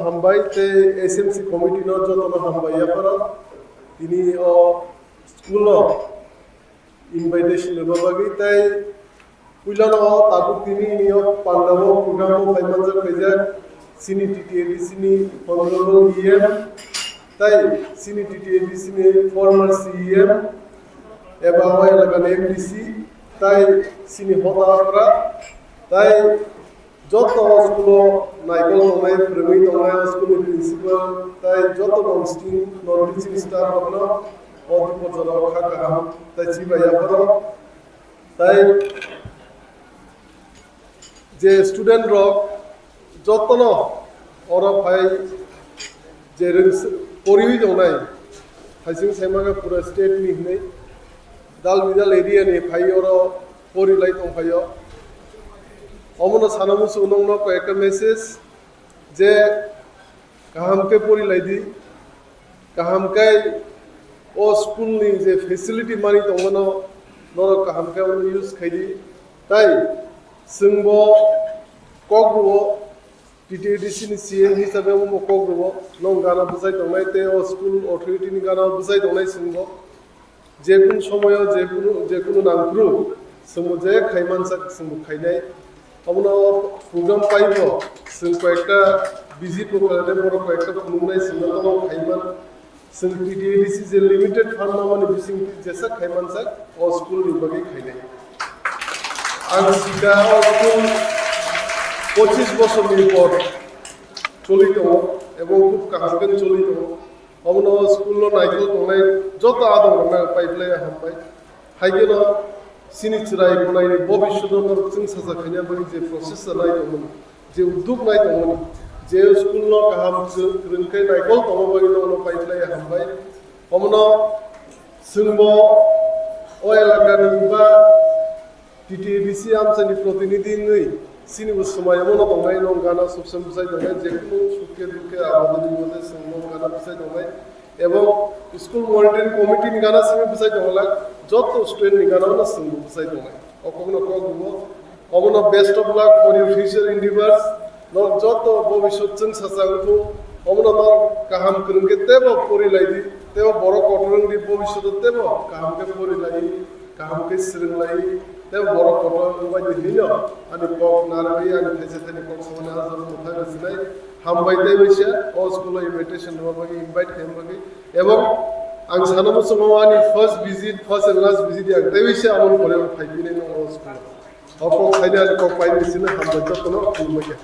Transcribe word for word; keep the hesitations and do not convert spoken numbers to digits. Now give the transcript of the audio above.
Hambai tei S M C committee no jotono hambai yapharo tini o school o invitation rwma bagwi tei puilano tabuk tini ni o pandao program o phaimanjak khaijak chini T T A D C ni honorable E M tei chini T T A D C ni former C E M eba o elakani M D C tei chini hoda hapra tei joto school o naikol tongnai, phwrwngwi tongnai o school ni principal tei joto non teaching, non teaching staff rokno o Dipojora o kha kaham tei chibai yapharo tei je student rok jotono oro phai je rwng poriwi tongnai, thaising saimaka pura state ni hinwi dal bidal area ni phai oro pori lai tong phaio. Omono sana muchung nokno koi ekta message je kaham khe pori lai di, kaham khe o school ni je facility mani tongmano norok kaham khe use khai di. Tai chwngbo kok rwo, T T A D C ni C M hisabe omo kok rwo, nong gana bwsai tongnai tei o school authority ni gana bwsai tongnai chwngbo. Jekunu somoyo jekunu, jekunu nangkru chwngbo je khaimansak chwngbo khainai. Omono program paibo chwng koyekta visit bo khlainai, borok koyekta phunuknai chwngno tomo khaiman. Chwng T T A D C je limited fund namani bisingtwi jesa khaimansak o school ni bagwi khainai. Ang sika o school pochis bosorni por choli tongo ebong khub kaham khe choli tongo. Omono school no naikol tongnai joto adong rokno paiplai hambai. Haikhe no chini chwrai khwnai ni bobiswt no norok chwng sacha khaina bagwi je process nai tongmani, je udduk nai tongmani, je school no kaham kwrwng khe naikol tongma bagwi no paiplai hambai. Omono chwngbo o elaka ni ba T T A D C amchaini protinidhi wngwi chini bo swmai omono tongnai, nong gana subsem bwsai tongnai, jekunu sukhe dukhe aboni mode chwng nong gana bwsai tongnai. Ebong school monitoring committee ni gana simi bwsai tonglak, joto student ni gana no chwng bo bwsai tongnai. O kokno kok rwo. Omono best of luck for your future endeavors. Norok joto bobiswt chwng sacha wngkhu. Omono norok kaham kwrwng khe teibo pori lai di, teibo borok kotor wng di, bobiswt teibo kaham khe pori lai, kaham khe swrwng lai, teibo borok kotor wng bai di hinwi no ani kok narwgwi ani thaisa thaini kok samani ah jora mwthang rwchinai. Hambai tei waisa o school o invitation rwma bagwi, invite khaima bagwi. Ebong ang sana muchungo ani first visit, first and last visit ang tei waisa aboni pore phai phinai no o school o. O kok saini ani kok paini sino hambai jotono khulumbai kha.